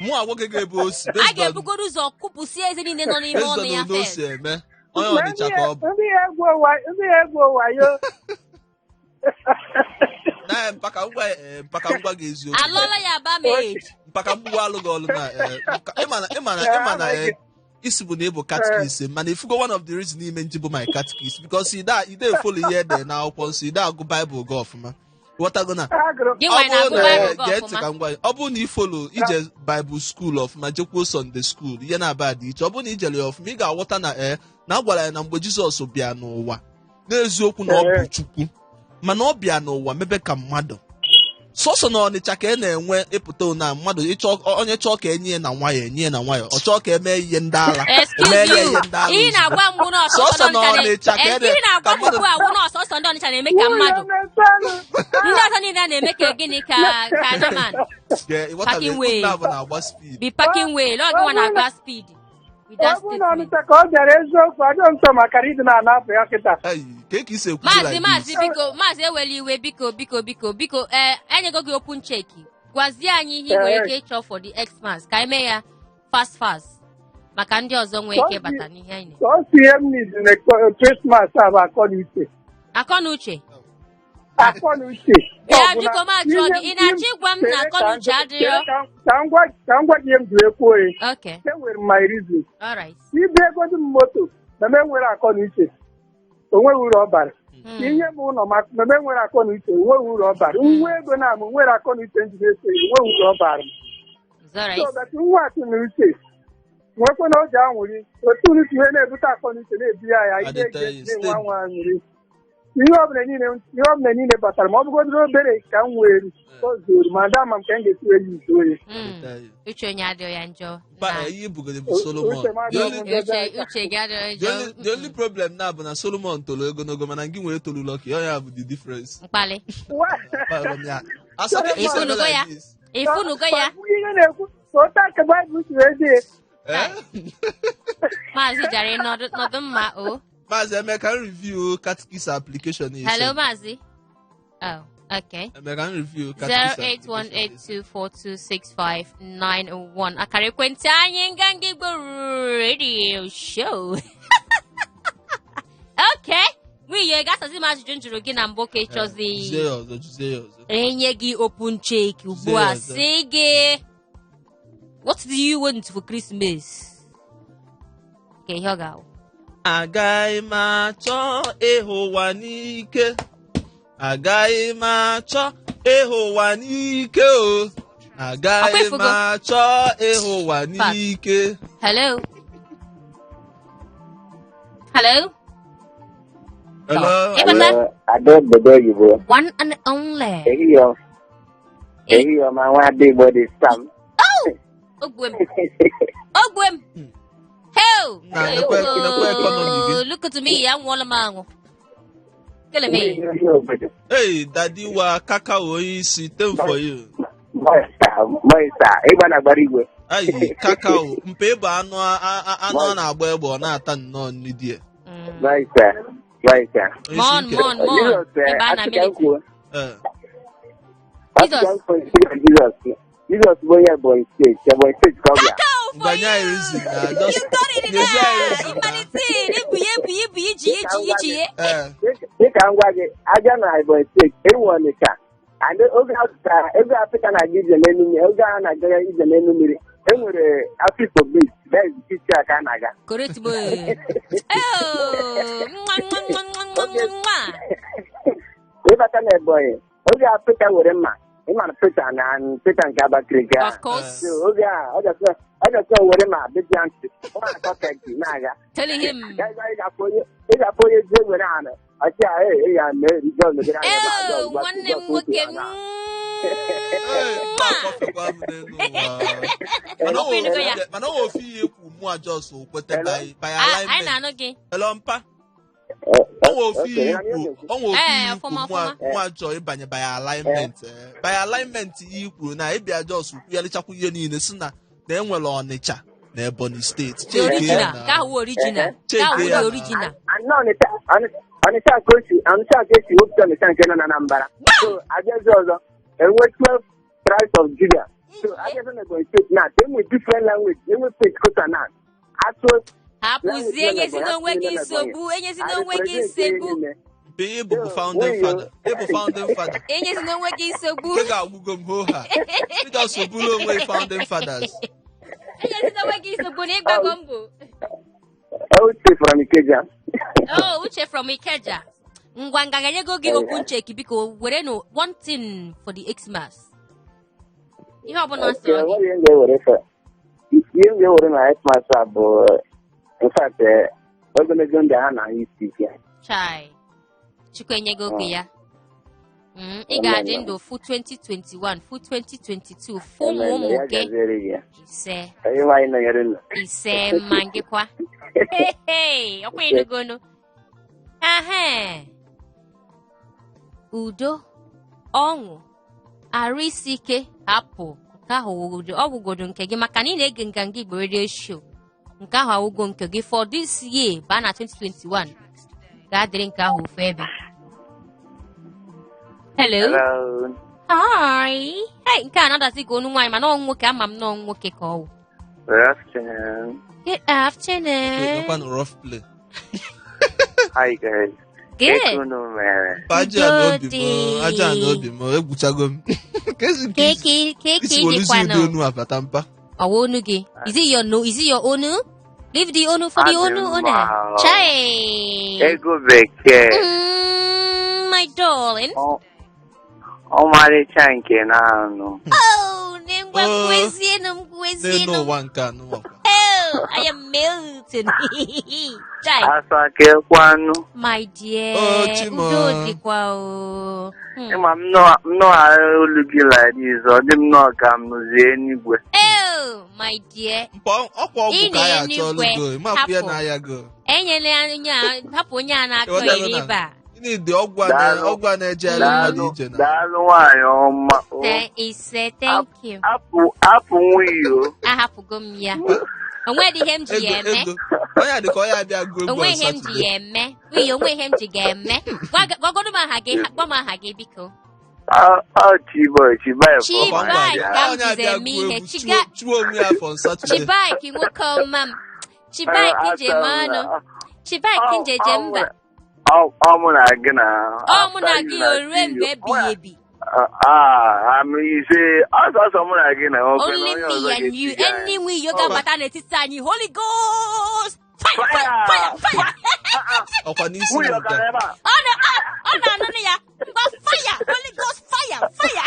Mụ agwa gị ebe o si. A ga-ebugoro ụzọ kụpụsị eze niile nọ n'ime Based ọnụ on ya ole o first. si eme. Onye Ọnịcha ka ọ bụ. Ndị ya egwu wayo. Na mpaka ngwa, mpaka ngwa gị eziokwu. Alụọla ya aba maid. Mpaka mgbuwa alụ gị ọlụ na ịma na isi bụ na ị bụ catechist, mana ifugo one of the reason ime nji bụ my catechist because ide follow ihe ede na akwụkwọ nsọ, ide agụ Baịbụl gị ọfụma, ghọtago na Agụrụ Gị ọ nwa bụrụ na-agụ na Baịbụl gị gee ntị ọfụma. ka m gwa gị, ọ bụrụ na ị follow ije Bible school ọfụma, jekwuo Sunday school, ihe na-aba dị iche. Ọ bụrụ na ijere ya ọfụma, ị ga-aghọta na na a gwara ya na mgbe Jizọs bịa n'ụwa N'eziokwu na ọ bụ Chukwu, mana ọ bịa n'ụwa mebe ka mmadụ. Sọsọ na Ọnịcha ka e na-enwe ịpụta na mmadụ ịchọ onye chọọ ka enye ya na nwayọ, enye ya na nwayọ. Ọ chọọ ka eme ihe ndị ala, Excuse emere ya you. ihe ndị ala Ihe ozugbo. na-agwa m bụ na ọsọsọ Sọsọ ndị na Ọnịcha Ọnịcha ka na- ede- ihe na-agwa ka m mmadụ ugbu a wụ na ọsọsọ ndị Ọnịcha na-eme ka mmadụ. Ndị ọzọ niile na-eme ka gịnị, ka Naman. Gee, ịghọtabeghị, Parking way. ndị abụ na-agba speed. Be parking way. Lọ gị nwa na-agba speed. With Ọ that bụrụ na statement. Ọnịcha ka ọ bịara eziokwu, ajọ nsọ maka ịdị na-anapụ ya kịta. Ei, ka ka isi ekwu Maazị like Maazị, this? biko, maazị, ewela iwe, biko, biko, biko, biko. Ee, enyego gị open check. Gwazie anyị ihe ị nwere ike ịchọ for the Xmas, ka anyị mee ya fast fast maka ndị ọzọ nwee ike bata n'ihe anyị na Ka ọ si ihe m nizi na Christmas a bụ akọ na uche. Akọ na uche. Akọ na uche. Ya, Ọ bụ biko, na m ajụọ gị, ị na-achọ ịgwa m na akọ na uche adịrọ? Ka m gwa ka m gwa gị ihe m ji wee kwuo ya. Okay. Enwere m my reason. All right. Ibu ego dị m moto na m enwere akọ na uche, o nweghị uru ọ bara. Ihe m ụlọ ma na m enwere akọ na uche, o nweghị uru ọ bara. Nwa ego na m nwere akọ na uche njide eso ya, o nweghị uru ọ bara m. It's all right. So that nwa akụ na uche nwekwa na o ji anwụrị otu uru ihe na-ebute akọ na uche na-ebi ya ya ihe Adịte eji ya, na-enwe anwụ anwụrị. Ihe ọbụla niile batara, ma ọ bụgodoro obere ka m were, o zuru ma ndị ama m ka m ga-esi wee yizuo ya. Uche onye adịghị ya njọ. Mpa, Na ihe ibugoro bụ Solomon. Uche m The adịghị only, njọ. Uche, uche gị adịghị the njọ. only, the only problem now bụ na Solomon toro ogologo, mana gị nwere tolu lucky. Ọ ya bụ the difference. Mkpali. Kpalụ m ya. Asọ ka isi eme Ifunugo ya. like this. Ifunugo ya. Ihe na-ekwu ka otu aka Baịbụl si wee dị. Eh? Maazị jara nọdụ nọdụ mma o. Maazị Emeka, m review catechist application ise. Hello, Maazị. Oh, okay. Emeka, m review catechist application ise. 08182426591 akara ekwentị anyị, Nganga Igbo Radio Show. Okay, nwunye ga-asazi m ajụjụ m jụrụ gị na mbụ ka ị chọzi Jụzie ya ọzọ, jụzie ya ọzọ. Enye gị open check ugbu a, Jụzie ya ọzọ. sị gị, what do you want for Christmas? Ka ihe ọ ga-awụ. Agaghị m achọ ịhụ ụwa n'ike. Agaghị m achọ ịhụ ụwa n'ike o. Agaghị m Akwa ifugo. achọ ịhụ ụwa n'ike. Hello, hello. Hello. Ịbata. Ada obodo oyibo. One and only. Ehihie ọma. Ehihie ọma, nwa ada Igbo dị Sam. Ogwe m, ogwe m, hell. Na, nekwe economy gị. Look at me, anwụọla m anwụ. Kele me. Ndị obodo. Hey, daddy wa kaka onye isi, tem for you. Moisa, ịgba na agbara igwe. Ayi, kakao, mpe bụ anụ anụ a na-agba egbe, ọ na-ata nnọọ nri dị ya. Moisa, Moisa. Onye isi Mon ike. mon mon. Jizọs, Ebe a na asị ka m military. kwuo. Eh. Asị ka m kwuo, Jizọs. Jizọs bụ onye Ebonyi steeti, Ebonyi steeti ka ọ bịa. Kakao for Gbanye anyị you. reason na just You've got it nyezie anyị there. reason na. Ịmalite ibu ya, ebu ya, ebu ya, iji iji iji ya. Dịka m gwa gị, abịa na Ebonyi steeti, ewu Ọnịcha. And oge Afrịka, oge Afrịka na-aga ije n'elu mmiri, oge a na-aga ije n'elu mmiri, e nwere Africa Beach, that is beach a ka a na-aga. Correct boy. Oh, nwa nwa nwa nwa nwa nwa nwa. Ịbata na Ebonyi, oge Afrịka were mma, ịma na Pita na Pita nke Abakaliki a. Of course. So oge a, ọ just were mma bịa ntị, ọ na-akọ keki na-aga. Tell him. Ya ị ga-afụ onye ji ewere anụ, ọchị a, ee, ya mee Jizọs megere anya ebe a, Oh, Jizọs nwanne m Jizọs nwoke. otu a na. Ee, mma akọfekwa m n'elu ụwa. Mana o Open ya. Mana o ofu ihe ekwu mụ a just kwete by Ah, anyị alignment. na-anụ gị. Hello, mpa. Eh, O nwe ofu okay, ihe anyị ikwu, na-ekwu. o nwe ofu Eh, ihe ikwu ọfụma, mụ a ọfụma. mụ a chọọ ịbanye by alignment. By alignment ihe i kwuru na ịbịa just kwugharịchakwa ihe niile si na enwere Ọnịcha na Ebonyi steeti. The Cheke ya original. na. Ka ahụ original. Ka Cheke ahụ ya the na. original. Anọ Ọnịcha, Ọnịcha ka o si, Ọnịcha ka esi wepụta Ọnịcha nke nọ na Anambra. So abịazi ọzọ, enwe 12 tribes of Judah. So abịazi na Ebonyi steeti na enwe different language, enwe steeti kota na asụ. Hapụzie, enyezina onwe gị nsogbu, enyezina onwe gị nsogbu. Mpe, ịbụ bụ founding father. Ịbụ founding father. Enyezina onwe gị nsogbu. Nke ga-agwụgo m hoo ha. Ị just bụrụ onwe founding fathers. Enyezina onwe gị nsogbu na ịgbago mbọ. Uche from Ikeja. Oh, Uche from Ikeja. Ngwa, nga ga-enyego gị open check, biko were nụ one thing for the Xmas. Ihe ọbụla Okay, sọrọ gị. what ihe m ga-ewere ihe m ga-ewere na Xmas a bụ, in fact, ogologo ndụ ha na ahụ isi ike. Chai. Chukwu enye gị oge ya. Ị ga-adị ndụ fụ 2021, fụ 2022, fụ ụmụ Amen. ụmụ Ya gị. gaziere gị. Ise. Onye nwe anyị nọnyere unu. Ise ma ngịkwa. Hey, ọkwa ịnụgonu. Ahe. Udo, ọṅụ, arụ isi ike, hapụ nke ahụ ọ wụgodo nke gị maka na ị na-ege Nganga Igbo Radio Show. Nke ahụ awụgo nke gị for this year baa na 2021 ga-adịrị nke ahụ ofu ebe. Hello. Hello. Hi. Hey, nke a na-adazi ka onu nwaanyị mana ọ nwoke, ama m na ọ nwoke ka ọ wụ. Good afternoon. Good afternoon. Nakwanụ rough play. Hi guys. Good. Ka unu mere? Mpa, aja na obi m, Good. aja na obi m, egwuchago m. Ka ezi nke Keke keke isi wolu isi ụdị dịkwanụ. onu abata mpa. Ọwa onu gị. Is it your no? Is it your onu? Leave the onu for the Adị onu mma. owner. Chai. Ego bekee. My darling. Ọmarịcha nke na-anụ. Oh, ngwa Oh. kwezienụ m N'elu kwezienụ m. ụwa nke anụ ọkwa. Oh, I am melting. Chai. Asakekwanụ. My dear. Oh, Chimo. Udo dịkwa o. Ịma m nọgharị olu gị like this, ọ dị m nọọ ka m nụzie eluigwe. Oh, my dear. Mpa, ọkwa ọgwụ Ị ka anyị achọọlụ na-eluigwe. go. Ịmapụ ya Hapụ. n'ahịa go. Enyela ya onye a, hapụ onye a na-akọ Ịghọtago iri na? ibe a. Gịnị dị ọgwụ a na- Daalụ. ọgwụ a na-ejegharị mmadụ Daalụ ije na daalụ nwaanyị ọma. O, Ise, thank you. Apụ apụ nwunye o. Ahapụgo m ya. O nwedị ihe m ji ego ya eme. ego onye a dị ka onye abịa gụọ egwu Onwe on ihe m ji Saturday. ya eme. Nwunye, onwe ihe m ji ga-eme. Gwagodu m aha gị, gwa m aha gị biko. Ọ Chiboy, Chiboy Chiboy. Ọkwa ngwa abịa. ka m Onye jizi abịa eme gụọ ihe. egwu, chuo onwe ya for Saturday. Chibaik nwoke ọma m. Chibaik njem ọnụ. Chibaik njeje mba. Ọ mụ na gị na. Ọ mụ na gị o rue mgbe ebighị ebi. Ah, I'm ise ọsọsọ mụ na gị na nwoke na Only onye me ọzọ and you. ga-eti gị anya. Any we you ga-abata n'etiti anyị. Holy Ghost! Fire, fire, fire, fire! Ọkwa n'isi Nwunye m ọ nke gara ebe a? Ọ na-anụ ya. Ngwa fire! Holy Ghost fire, fire!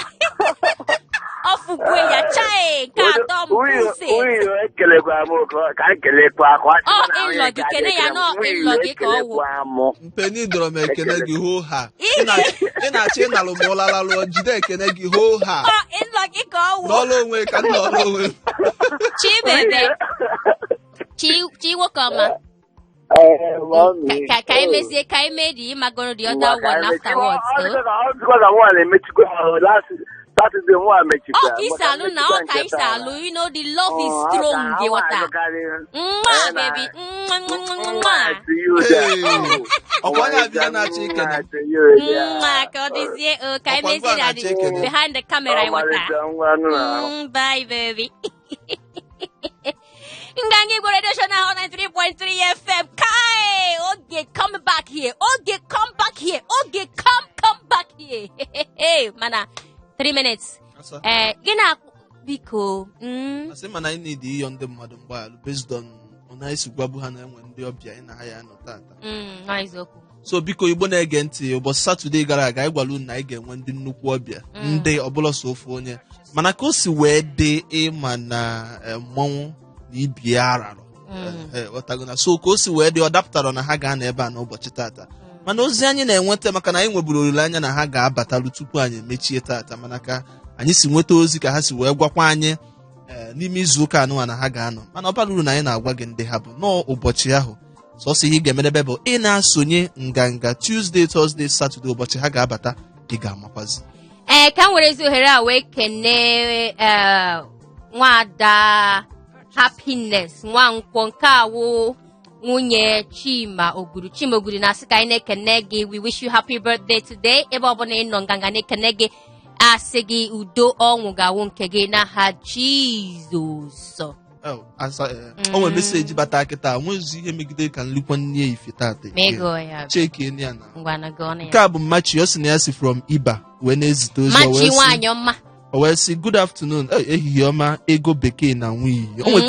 Ọ fụgwe ya chai nke atọ m Nwunye kwụsị. nwunye ekelekwa m ka anyị kelekwa ka ọ Ọ, sịkwa na ịlọ gị, onye kene ya ka nọ, nwunye ịlọ gị ka ọ wụ. ekelekwa mụ. Mpeni dọrọ m ekene gị hoo ha. Ị na-achọ ịnalụ m ụla lalụọ, jide ekene gị hoo ha. Ọ ịlọ gị ka ọ wụ. N'ọlụ onwe ka m nọrọ onwe m. Chibebe. Chi chi nwoke ọma. Ee, mommy. Ka anyị mezie ka anyị mee the ịmagoro the other one afterwards. Ọ dịkwa ka nwa na-emechikwa ahụ last Saturday nwa mechikwa. Ọ ka isi alụ na ọ ka isi alụ, you know the love is strong, gị ghọta. Nwa baby, nwa nwa nwa nwa. Hey. Ọkwa onye abịa na-achọ ikene. Nwa ka ọ dịzie o ka anyị Ọkwa mezie ngwa na na-achọ ikene. behind the camera anyị ghọta. Bye baby. Nganga Igbo Radio Show na 93.3 FM. Kai! Oge come back here. Oge come back here. Oge come back here. Hey, mana 3 minutes. Asa. Gị na biko. Asị mana anyị need ịyọ ndị mmadụ mgbaghara based on on anyị si gwabu ha na enwe ndị ọbịa anyị na ha ya nọ tata. Ọ eziokwu. So biko Igbo na-ege ntị, ụbọchị Satọde gara aga anyị gwara unu na anyị ga-enwe ndị nnukwu ọbịa, ndị ọbụla so ofu onye, mana ka o si wee dị ịma na mmọnwụ na ibi ya ararụ. Ghọtago na so ka o si wee dị ọ dapụtara na ha ga-anọ ebe a n'ụbọchị tata, mana ozi anyị na-enweta maka na anyị nweburu olileanya na ha ga-abatalụ tupu anyị emechie tata, mana ka anyị si nweta ozi ka ha si wee gwakwa anyị n'ime izu ụka anụnwa na ha ga-anọ, mana ọ bara uru na anyị na-agwa gị ndị ha bụ nọọ ụbọchị ahụ. Sọsọ ihe ị ga-emedebe bụ ị na-asonye nganga Tuesday, Thursday, Saturday, ụbọchị ha ga-abata ị ga-amakwazi. Ka m were ezi ohere a wee kene nwada Happiness Nwankwọ nke awụ nwunye Chima Oguru. Chima Oguru na-asị ka anyị na-ekene gị, we wish you happy birthday today. Ebe ọbụla ị nọ nganga na-ekene gị, asị gị udo ọnwụ ga-awụ nke gị n'aha Jizọs. Oh, asa, o nwere message bata kịta, nwezi ihe megide ka nlikwa nne ife tata. Ma ego ya. Cheki ya na. Ngwa na gị ọnụ Nke ya. a bụ Mmachi, ọ sị na ya si from Iba wee na-ezite ozi. Machi nwaanyị ọma. O wee sị good afternoon, ehihie ọma, ego bekee na nwunye. O nwere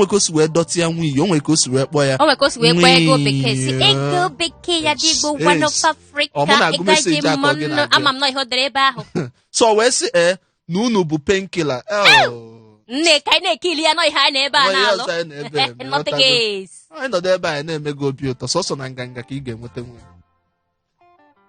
ka o si wee dọtị ya nwunye, o nwere ka o si wee kpọọ ya. O nwere ka o si wee kpọọ ego bekee si ego bekee ya dị Igbo one of Africa. Ọ mụ na-agụ Ego message ji a ka ọ gị mmanụ. na-agụ ya. Ama m na ihe o dere ebe ahụ. So o wee sị na unu bụ painkiller. Nne ka anyị na-ekili ya nọ ihe anyị na-ebe a Nwa ihe na-alụ. ọzọ anyị na-ebe eme, Not the ghọtago. case. Anyị nọdụ ebe anyị na-eme gị obi ụtọ, sọsọ na nganga ka ị ga-enweta nwe.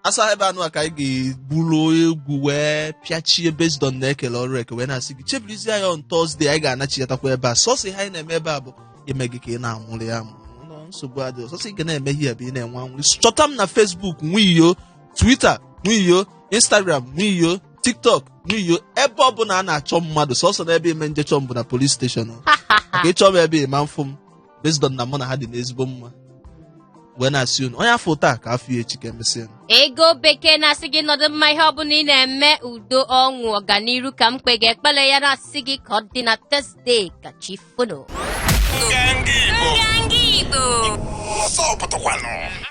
Asa ebe anụ a ka anyị ga-eburu egwu wee pịachie based on na ekele ọrụ eke wee na-asị gị chebirizie ya on Thursday. Anyị ga-anachiatakwa ebe a. Sọsọ ihe anyị na-eme ebe a bụ ime gị ka ị na-anwụrị ya amụ. Nọ, nsogbu adịghị. Sọsọ ị ga na-eme ihe bụ ị na-enwe anwụrị. Chọta m na Facebook, Nwiyo, Twitter, Nwiyo, Instagram, Nwiyo, TikTok, Nwiyo. Ebe ọ bụla a na-achọ mmadụ, sọsọ n'ebe ime njechọ m bụ na police station. Maka ịchọ m ebe ịma mfụ m based on na mụ na ha dị n'ezigbo mma. Wee na-asị unu onye afọ taa ka afọ ya echi, ka emesịa. Ego bekee na-asị gị nọdụ mma. Ihe ọbụla ị na-eme, udo, ọṅụ, ọganiru ka m kpe gị ekpere ya, na-asị gị ka ọ dị na Thursday. Ka chi fono. Nganga Igbo. Nganga Igbo. Ọsọ pụtakwanụ.